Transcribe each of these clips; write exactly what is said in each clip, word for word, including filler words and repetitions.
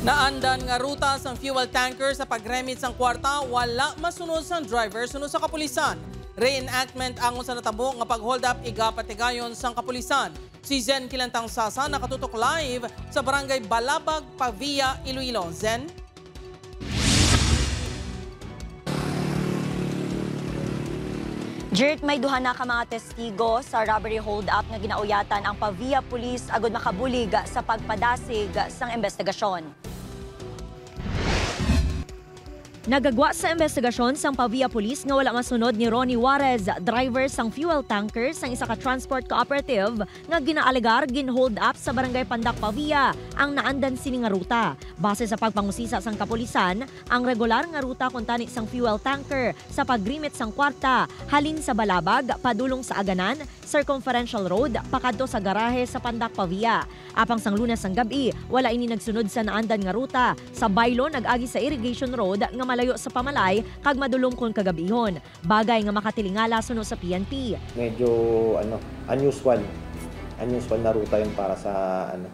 Naandan nga ruta sang fuel tanker sa pag-remit sang kwarta, wala masunod sang driver suno sa kapulisan. Reenactment ang usa natabo nga pag-hold up, igapatigayon sang kapulisan. Si Zen Kilantang Sasa nakatutok live sa Barangay Balabag, Pavia, Iloilo. Zen? Jert, may duha na ka mga testigo sa robbery hold-up nga ginauyatan ang Pavia Police agud makabulig sa pagpadasig sang imbestigasyon. Nagagwa sa imbestigasyon sang Pavia Police nga wala masunod ni Ronnie Juarez, driver sang fuel tanker sang isa ka transport cooperative nga ginaalegar gin-hold up sa Barangay Pandak, Pavia ang naandan sini nga ruta. Base sa pagpangusisa sang kapulisan, ang regular nga ruta kuntani sang fuel tanker sa pag-remit sang kwarta halin sa Balabag padulong sa Aganan, Circumferential Road, pakadto sa garahe sa Pandak, Pavia. Apang sang Lunes sang gab-i, wala ini nagsunod sa naandan nga ruta sa Baylon nag-agi sa Irrigation Road nga malayo sa pamalay kag madulom kon kagab-ihon, bagay nga makatilingala suno sa P N P. Medyo, ano, unusual. Unusual na ruta yun para sa, ano,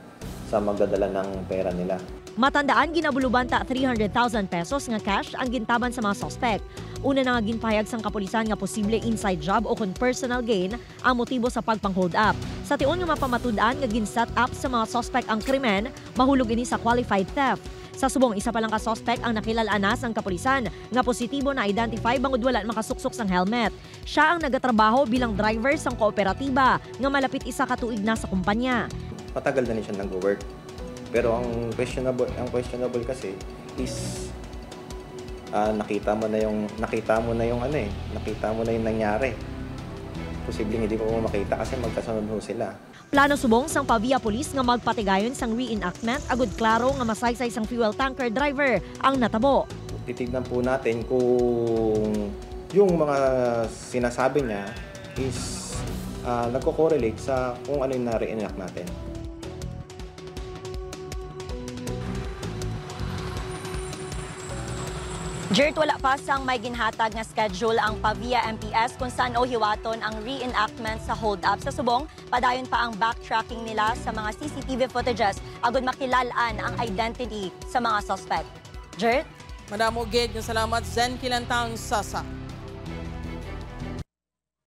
sa magdadala ng pera nila. Matandaan, ginabuloban ta three hundred thousand pesos nga cash ang gintaban sa mga suspect. Una na nga ginpahayag sang kapulisan nga posible inside job o kon personal gain ang motibo sa pagpang-hold up. Sa tion nga mapamatud-an nga gin-set up sa mga suspect ang krimen, mahulog ini sa qualified theft. Sa subong, isa pa lang ka suspect ang nakilal-an na sang kapulisan nga positibo na-identify bangod wala makasuksok sang helmet. Sia ang nagatrabaho bilang driver sang kooperatiba nga malapit isa ka tuig na sa kumpanya. Matagal na ni siya nag-work. Pero ang questionable, ang questionable kasi is, ah, nakita mo na yung, nakita mo na yung ano eh, nakita mo na yung nangyari. Posibleng hindi mo makita kasi magkasunod ho sila. Plano subong sang Pavia Police nga magpatigayon sang reenactment agud klaro nga masaysay sang fuel tanker driver ang natabo. Titignan po natin kung yung mga sinasabi niya is, ah, nagko-correlate sa kung ano yung na-reenact natin. Jert, wala pa sang may ginhatag nga schedule ang Pavia M P S kung san-o hiwaton ang reenactment sa hold-up. Sa subong, padayon pa ang backtracking nila sa mga C C T V footages agud makilal-an ang identity sa mga suspect. Jert? Madamo gid nga salamat, Zen Kilantang Sasa.